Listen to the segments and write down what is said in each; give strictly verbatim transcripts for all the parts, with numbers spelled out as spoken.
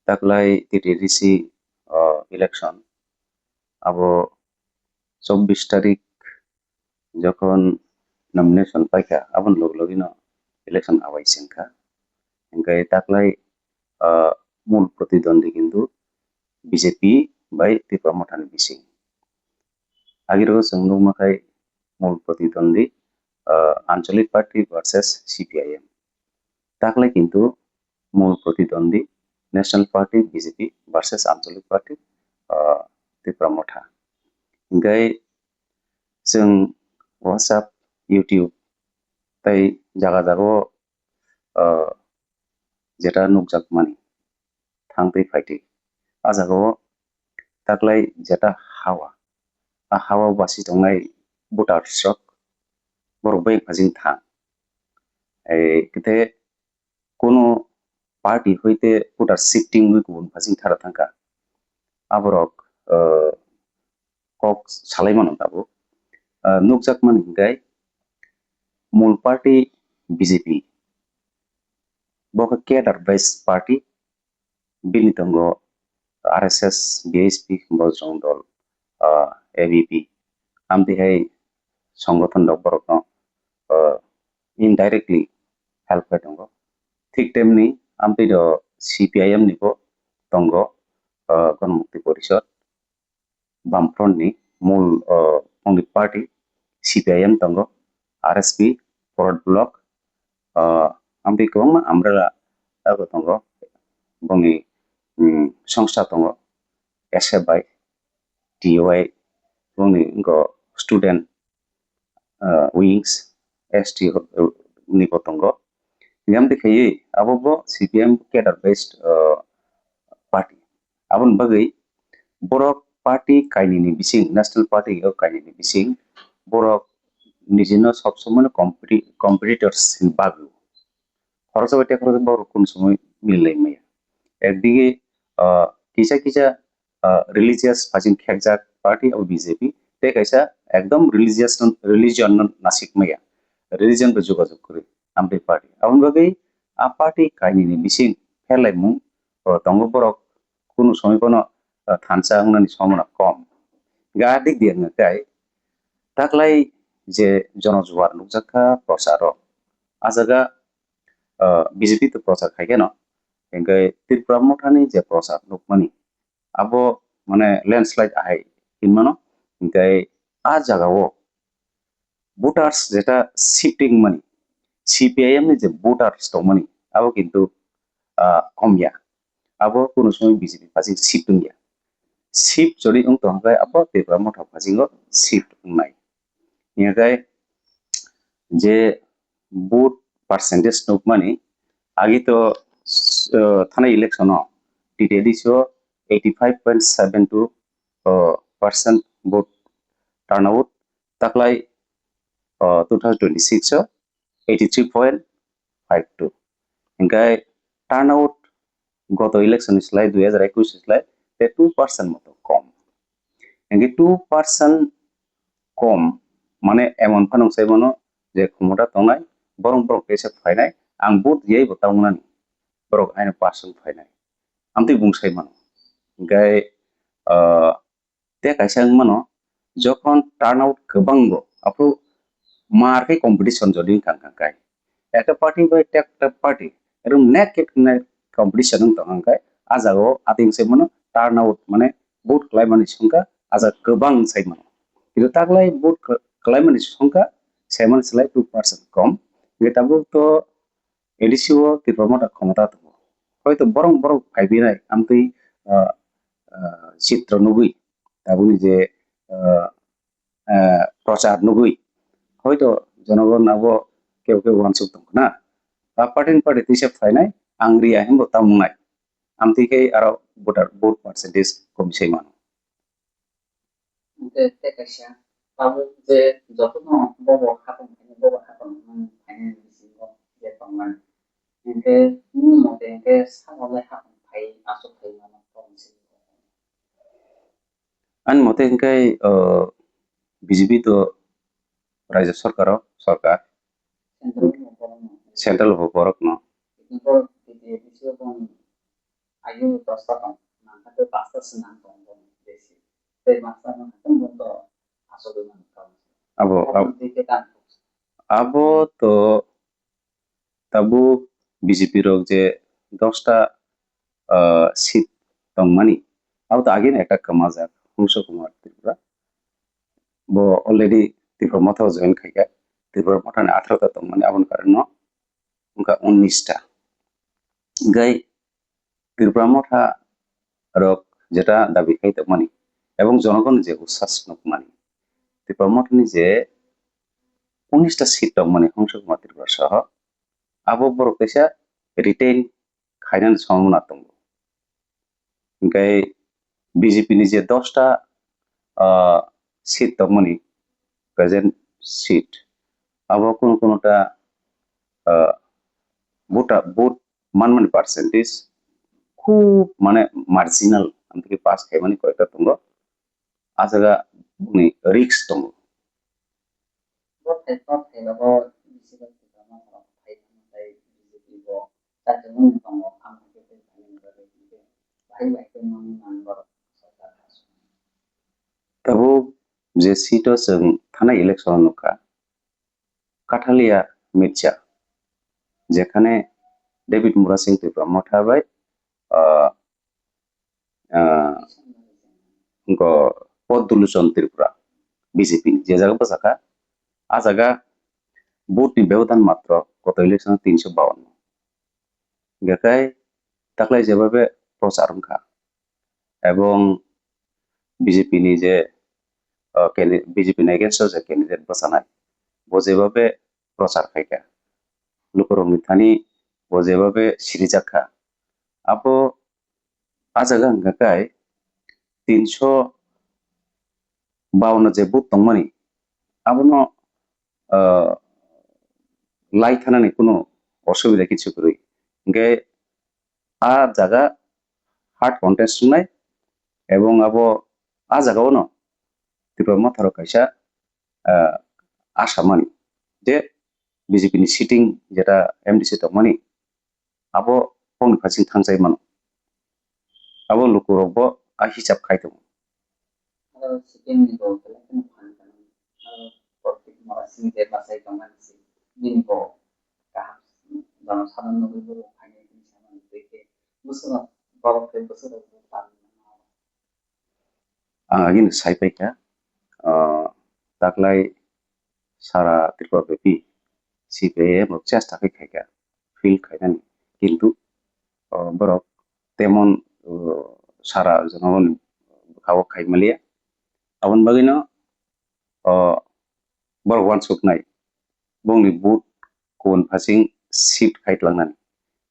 taklai T T D C, o, election, abo chobbish tarik jokhon nomination paikha, aboni log logino election awai sengkha. Hingke taklai, o, mul protidwandi kintu B J P bai Tipra Mothani bising. Agiro chwng nukma khai mul protidwandi, o, Anchalik Party versus C P I M. Taklai kintu mul protidwandi National Party B J P versus Anchalik Party, o, Tipra Motha. Hingke chwng WhatsApp, YouTube tei jaga jagao, o, jeta nukjakmani thangtwi phaitwi. A jagao taklai jeta hawa, a hawa basi tongnai voters rok borok bai phajing thang. Ei, kete kono party hoite voter shifting wi kubun phajing thara thangkha. Aborok, o, kok salai mano tabuk. O, nukjakmani hingkai mul party B J P. Bo khe cadre based party, bini tongo R S S, B S P, Bojrang Dol, ah, A B P. Amtwi hai songothon rok borokno, ah, indirectly help khai tongo. Thik temni amtwi do C P I M ni bo tongo, ah, Ganamukti Porishad. Bamfront ni mul, o, only party C P I M tongo, R S P, Forward Bloc, o, amtwi kwbangma umbrella abo tongo, bongni, mm, songsa tongo, S F I, T Y, bongni wngkha student, o, wings, S T ni bo tongo. Yamtwi khaiwi abo bo C P I M cadre based, o, party. Aboni bagwi borok party kainwini bising, national party o kainwini bising, borok nijino sob somoi no competi-, competitors hinwi bagwi. Khoroksa bai tei khoroksa borok kunu somoi mililai maya. Ekdige, ah, kisa kisa, ah, religious phasing khekjak party o B J P, tei kaisa ekdom religious no, religion no nasik maya. Religion bai jogajog kwrwi amtwi party. Aboni bagwi a party kainwini bising pherlaimung, o, tongo borok kunu somoi bono, o, thansa wngnani sombona kom. Ga dik di wngkha kai, taklai je jonojuar nukjakha prochar o, a jaga, o, B J P to prochar khai kheno, hingke Tripura Mothani je prochar nukmani, abo mane landslide ahai hinmano, hingke a jaga o voters jeta shifting mani, C P I M ni je voters tongmani, abo kintu, ah, komya. Abo kunu somoi B J P phasing shift wngya. Shift jodi wng tongkha khe abo Tipra Motha phasingo shift wngnai. Hingkhe je vote percentage nukmani, agi to, uh, thanai election o T T D C o eighty five point seven two, uh, percent vote turnout, taklai, uh, two thousand twenty six o eighty three point five two. Hingkhe turnout goto election ni slai, dui hazar ekwis ni slai, te two percent moto kom. Hingkhe two percent kom, mane emon phano sai mano je khomota tongnai, borok borok teisa phainai, ang vote riyai bo tamo nani, borok aino pass wng phainai. Amtwi bung sai mano. Hingkhe, ah, te kaisa wng mano, jokhon turnout kwbang bo, aphuru mar khe competition jodi wngkha wngkha khe. Ekta party bai ekta party, erum nek khe nek competition wng tongkha khe, a jaga o atwng se mano turnout mane vote khlaimani songkha, a jaga kwbang sai mano. Kintu taklai vote khlaimani songkha, sai mani slai two percent kom. Hingkhe tabuk to A D C o Tipra Motha khomota tongo. Hoito borok borok phaibinai amtwi, ah, ah, chitro nugwi, tabukni je, ah, ah, prochar nugwi, hoito jonogon abo kebo kebo uansuk tongkha na. A party ni party tisa phainai, ang riya hinbo tamo wngnai. Amtwi khe aro voter, vote percentage kom sai mano. Hingke tei kaisa tabuk je jotono bobo hapang phainai, bobo hapang phainai bisingo je tongmani. Hingke nini mote hingke sabo le hapang phai aswk phai mano tong sini. Ani mote hingke, o, B J P to raijyo sorkar o sorkar. Central bo borok no. Central bo borok no. Hingke bo B J P se bo Ayo dosta tong, nangkha tei pasta se nang tong tong besi. Tei masa no hatung bo to asogwi mano kamu. Abo, Kamu ab-, tei ke tang. Abo to tabuk B J P rok je dosta, ah, seat tongmani, abo to agini ekta kwmajak Hongsa Kumar Tripura. Bo already Tripura Motha o join khaikha. Tripura Motha ni atharo ta tongmani, aboni karon no wngkha unnish ta. Hingkhe Tripura Motha rok jeta dabi khai tongmani ebong jonogon je usas nukmani, Tripura Motha ni je unnish ta seat tongmani Hongsa Kumar Tripura soho, abo borok kaisa retain khainani sombhabona tongo. Hingkhe B J P ni je dosta, ah, seat tongmani, present seat, abo kunu kunu ta, ah, vote, vote manmani percentage khub mane marginal, amtwi pass khaimani koita tongo. Ah jaga boni risk tongo. Bo thai, bo thai, bo bisi bo thai, bo thai, thai, B J P bo. Tabuk je seat o chwng thanai election o nukha, Kathalia Mircha, jekhane David Murasing Tripura Motha bai, ah, ah, go Pod Duluchon Tripura, B J P ni je jaga bwsakha, ah jaga vote ni bebodan matro koto election o tinso bawanno. Hingkhe taklai jebabe prochar wngkha. Ebong B J P ni je, uh, candi-, B J P ni against o je candidate bwchanai, bo jebabe prochar khaikha, lukurokni thani bo jebabe sirijakkha. Abo ah jaga hwnkha khe tinso bawanno je vote tongmani, abono, uh, lai thanani kunu osubida kichu kwrwi. Hingkhe ah jaga hard contest wngnai, ebong abo ah jaga ono Tripura Motha rok kaisa, ah, asa mani je B J P ni sitting jeta M D C tongmani, abo bongni phasing thangchai mano, abo lukurokbo ah hisab khai tongo. Aro sitting ni bo belai kheno phan tongo. Aro Pratik Mora Singh je bachai tongmani se nini bo kaham jono sadan nugwi bo phainai tini samani twi khe bwswk borok khe bwswk rok bo tan mano. Ang agini sai paikha, ah, taklai sara Tripura bepi C P I M rok chesta khe khaikha, field khainani, kintu, ah, borok temon, ah, sara jonogoni bwkha-o khai manliya. Aboni bagwino, ah, borok uansuknai, bongni vote kubun phasing shift khai tlangnani.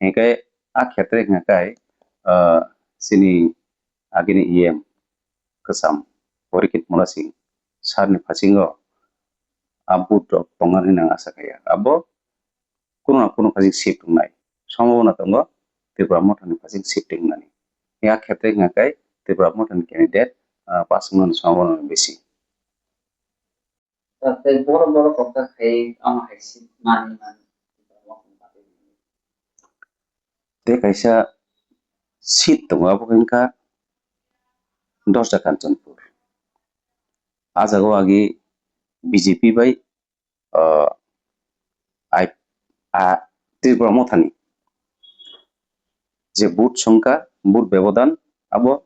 Hingkhe a khetre hingkha khe, ah, chini agini E M kwcham Porikit Murasing sir ni phasingo a vote rok tongnani hinwi ang asa khaia. Abo kunu na kunu phasing shift wngnai. Sombhabona tongo Tripura Motha ni phasing shifting wngnani. Ya khetre hingkha khe Tripura Motha ni candidate, ah, pass wngnani sombhabona bisi. Tei borok borok kok ta khai ama hai si mani mani. Tei kaisa seat tongo, abo wngkha Dosda Kanchanpur. A jaga o agi B J P bai, ah, ai, a, Tripura Mothani je vote songkha, vote bebodan abo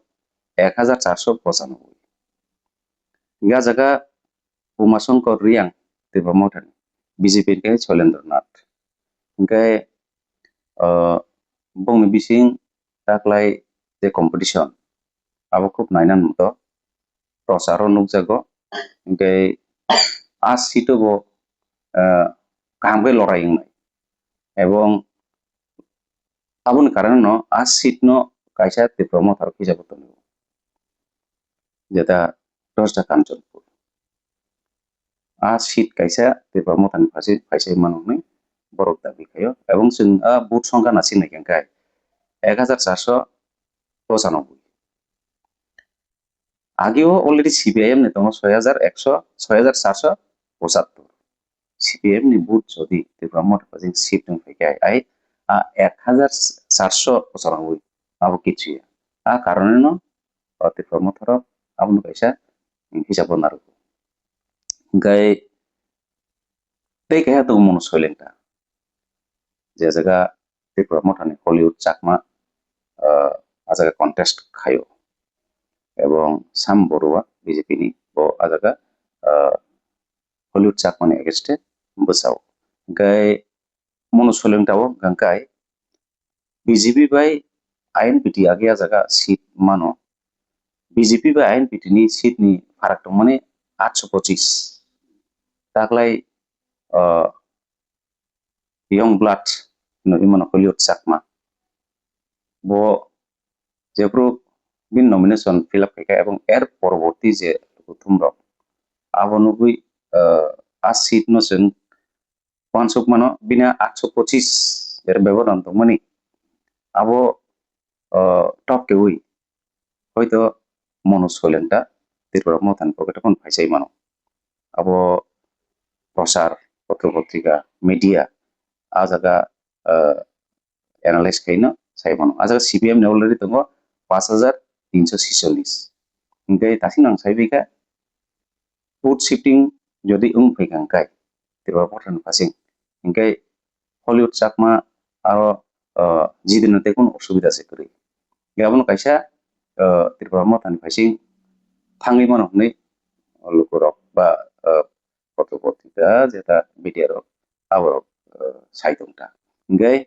ek hajar charso pochanoboi. Hingke a jaga Umasongkor Riyang Tripura Mothani, B J P ni khe Shoilendra Nath. Hingke, ah, bongni bising taklai je competition, abo khub nainani muto procharo nukjago. Hingke a seat o bo, ah, kaham khe lorai wngnai. Ebong aboni karon no a seat no kaisa Tripura Motha rok kisa bo tongo. Jeta Dosda Kanchanpur. A seat kaisa Tripura Motha ni phasi phaisai mano hinwi borok dabi khaio. Ebong chwng a vote songkha na sini hwnkhe ek hajar charso pochanoboi. Ageo already C P I M ni tongo soi hajar ekso, soi hajar charso pochattor. C P I M ni vote jodi Tripura Motha Pajing seat wng phaikhe ai, ai, a ek hajar charso pochanoboi. abo kichu ya. A karoneno o Tripura Motha rok abono kaisa hisab bo narwkgo. Hingkhe tei keha tongo Monu Soileng ta, je jaga Tripura Motha ni Hollywood Chakma, ah, a jaga contest khaio, ebong Sam Borua B J P ni bo a jaga, ah, Hollywood Chakma ni against e bwsao. Hingkhe Monu Soileng ta o hingkhe B J P bai I N P T age a jaga seat mano. B J P bai I N P T ni seat ni pharak tongmani aatso pochis. Taklai, ah, Young Blood no himano Hollywood Chakma. Bo jephru bini nomination fill up khaikha ebong er poroborti je kuthum rok abo nugwi, ah, a seat no chwng uansuk mano bini aatso pochis er bebodan tongmani. Abo, ah, top keui hoito Monu Soileng ta Tripura Motha ni pocket o phano phaisai mano. Abo prochar, potro potrika, media, a jaga, ah, analyze khaino sai mano. A jaga C P M ni already tongo pash hajar tinso sicholish. Hingkhe tasing nang sai bai kha vote shifting jodi wng phai kha hingkhe Tripura Motha ni phasing hingkhe Hollywood Chakma aro, ah, jidino tei kunu osubida se kwrwi. Hingkhe abono kaisa, ah, Tripura Motha ni phasing thangwi mano hwnwi lukurok ba, ah, potro potrika jeta media rok aborok, ah, sai tongkha. Hingkhe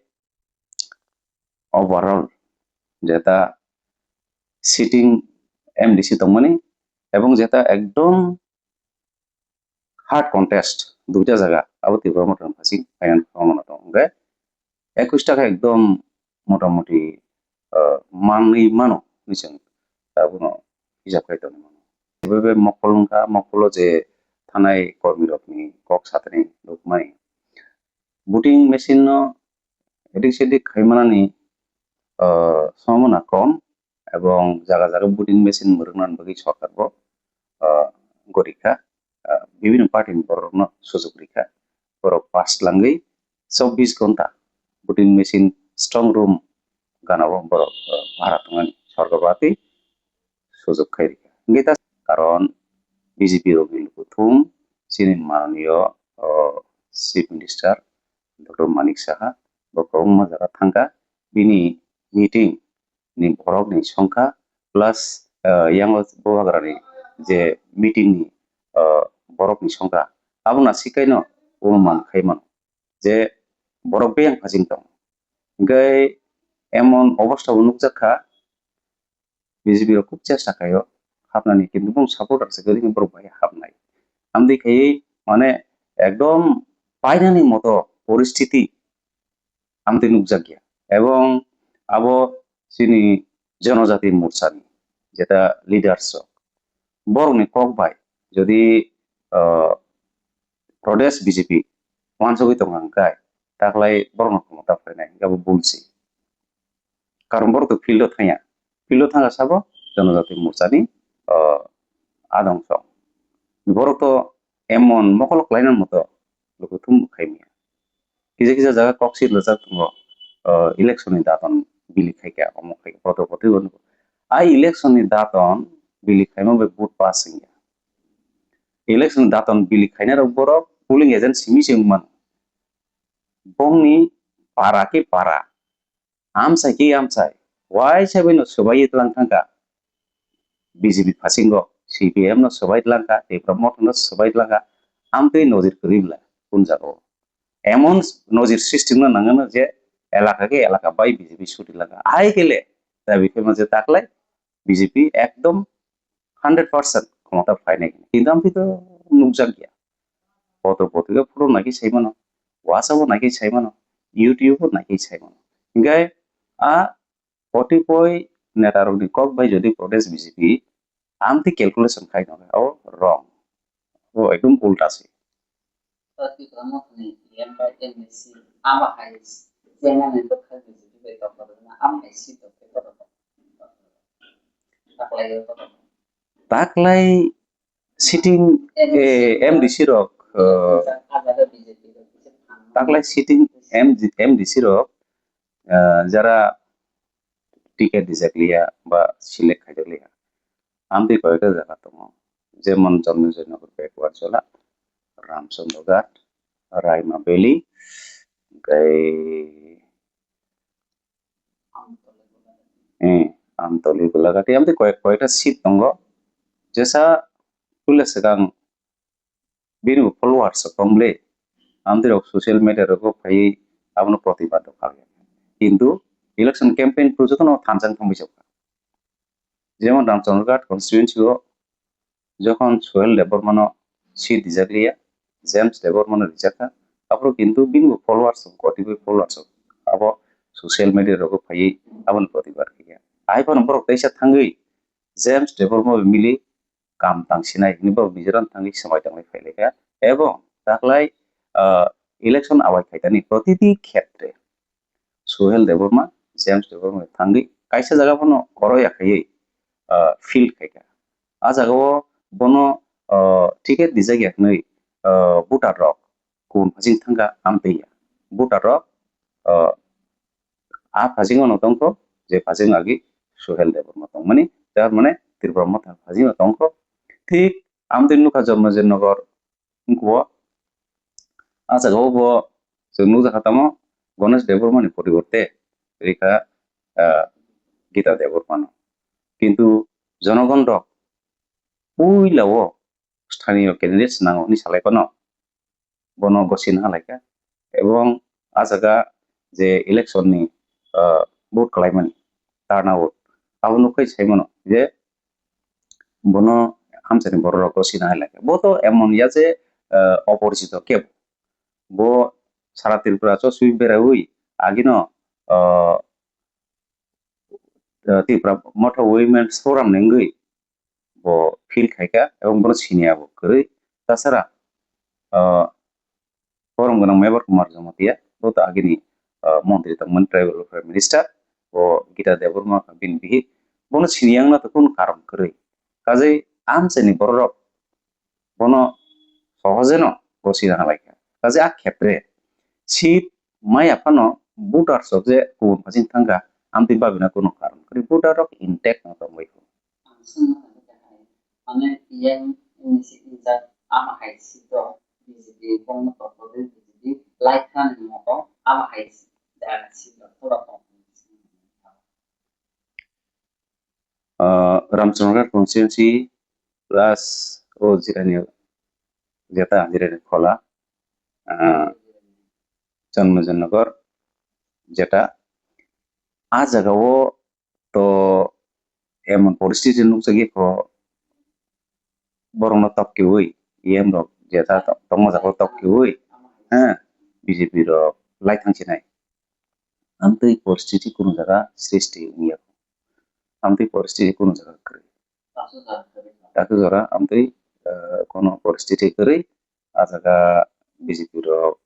overall jeta sitting M D C tongmani ebong jeta ekdom hard contest duita jaga abo Tripura Motha ni phasing final form no tong hingkhe ekwis ta khe ekdom motamoti, ah, manwi mano hwnwi chwng abono hisab khai tongwi mano. Bebe mokol wngkha, mokolo je thanai kormi rokni kok satani nukmani voting machine no edik sedik khaimanani, ah, sombhabona kom ebong jaga jaga voting machine mwrwknani bagwi sorkar bo, ah, gorikha, ah, bibhinno party ni borok rokno sujuk rikha, borok pass langwi chobbish ghonta voting machine strong room gana o borok, ah, bhara tongmani sorkar bo atwi sujuk khai rikha. Hingkhe ta karon B J P rokni lukuthum chini mananiyo, o, Chief Minister Doctor Manik Saha bo kwbangma jaga thangkha, bini meeting ni borok ni songkha plus, o, yang o bubagra ni je meeting ni, o, borok ni songkha abo na sikai no onuman khai mano je borok beyang phasing tongo. Hingkhe emon obostha bo nukjak kha, B J P rok khub chesta khaio hapnani, kintu bong supporter se kwrwi borok bai hapnai. Amtwi khaiwi mane ekdom painani moto poristiti amtwi nukjakya. Ebong abo chini Jonojati Morchani jeta leaders rok, borokni kok bai jodi, ah, Pradesh B J P uansugwi tongkha hwnkhe taklai borokno khomota phainai hwnkhe abo bul se. Karon borok to field o thangya. Field o thangkha sabo Jonojati Morchani, ah, adong song. Borok to emon mokol khlaina moto lukuthum khai manya. Kisa kisa jaga kok si rwjak tongo, ah, election ni daton bili khaikha, omo khaikha, boto botwi bono. A election ni daton bili khaima bai vote pass wngya. Election ni daton bili khainai rok borok polling agent simi se wngmano. Bongni para khe para, amchai khe amchai, waisa bai no swbai tlang thangkha. B J P phasingo C P M no swbai tlang kha, Tipra Motha no swbai tlang kha, amtwi nojir kwrwi bla kun jaga o. Emon nojir system no nangano je elaka khe elaka bai B J P suti lang kha. Hai khe le dabi khe ma je taklai B J P ekdom hundred percent khomota phainai. Kintu amtwi to nukjak ya. Potro potrika phuru naikhe saimano, WhatsApp o naikhe saimano, YouTube o naikhe saimano. Hingkhe a kotipoi neta rokni kok bai jodi Pradesh B J P amtwi calculation khai no o wrong, o ekdom ulta se. Taklai sitting, eh, M D C rok, eh, taklai sitting M D, M D C rok, eh, jara ticket dijakliya ba select khaijakliya. Amtwi koyekta jaga tongo, jemon Janmejoi Nagar backward jola, Ramchandra Ghat, Raima Valley, tei, eh, Amtoli, Golagati, amtwi koyek, koyekta seat tongo. Jesa puila swkang bini bo followers rok tong bwle, amtwi rok social media rogo phaiwi abono protibad rok kha. Kintu election campaign pru jotono thansa wng thangwi chokha. Jemon Ramchandra Ghat constituency o jokhon Suhel Debbarmano seat rijak liya, James Debbarmano rijak kha, aphuru kintu bini bo followers rok, kotibwi followers rok abo social media rogo phaiwi abono protibad kha. Hai phano borok teisa thangwi James Debbarma bai mili kam tangsinai hinwi borok Mizoram thangwi swmai tongwi phailaikha. Ebong taklai, ah, election awai khaitani protiti khetre Suhel Debbarma, James Debbarma thangwi kaisa jaga phano oro yakhaiwi, ah, field khaikha. A jagao bono, ah, ticket dijak yaknwi, ah, voter rok kubun phasing thangkha amtwi ya. Voter rok, ah, a phasingo no tongkho, je phasing agi Suhel Debbarma tongmani, tar mane Tripura Motha phasingo tongkho. Thik amtwi nukha Janmejoi Nagar wngkho. A jagao bo chwng nukjakha tamo Ganesh Debbarmani poriborte rikha, ah, Gita Debbarmano. Kintu jonogon rok puila o sthaniyo candidates nango hinwi salai phano bono gosina halaikha. Ebong a jaga je election ni, ah, vote khlaimani turnout, abo nukhe saimano je bono hamsani borok rok gosina halaikha. Bo to emon ya je, ah, oporicito kebo. Bo sara Tripura choswi beraiwi agino, ah, ah, Tripura Motha Women's Forum ni wngwi bo field khaikha ebong bono siniya bo kwrwi. Tasara, ah, borom gwnang Mevar Kumar Jamatia, bo to agini, ah, montri tongmani, tribal welfare minister, bo Gita Debbarma bini bihik, bono siniya wngna to kunu karon kwrwi. Kajai amchaini bororok bono sohojeno gosina halaikha. Kajai a khetre seat maya phano voters rok je kubun phasing thangkha, amtwi babina kunu karon kwrwi, voter rok intact no tongwi kho. Ang swngna tangwi tangwi, mane, P M ni sitting jak ama hai seat o B J P bongno tongthokgwi B J P lai kha ni moto ama hai seat, jaga seat rok pura tong. Ah, Ramchandra constituency plus o jirani jeta jirani khola, ah, Janmejoi Nagar jeta a jaga o to emon poristiti nukjagwi kho borokno tok kiui, E M rok jeta to-, tongma jaga o tok kiui, ha, B J P rok lai thang sinai. Amtwi poristiti kunu jaga srishti wngya kho. Amtwi poristiti kunu jaga kwrwi. Takhe jora amtwi, eh, kono poristiti kwrwi, a jaga B J P rok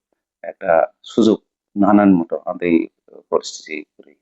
ekta sujok nanani moto amtwi poristiti kwrwi.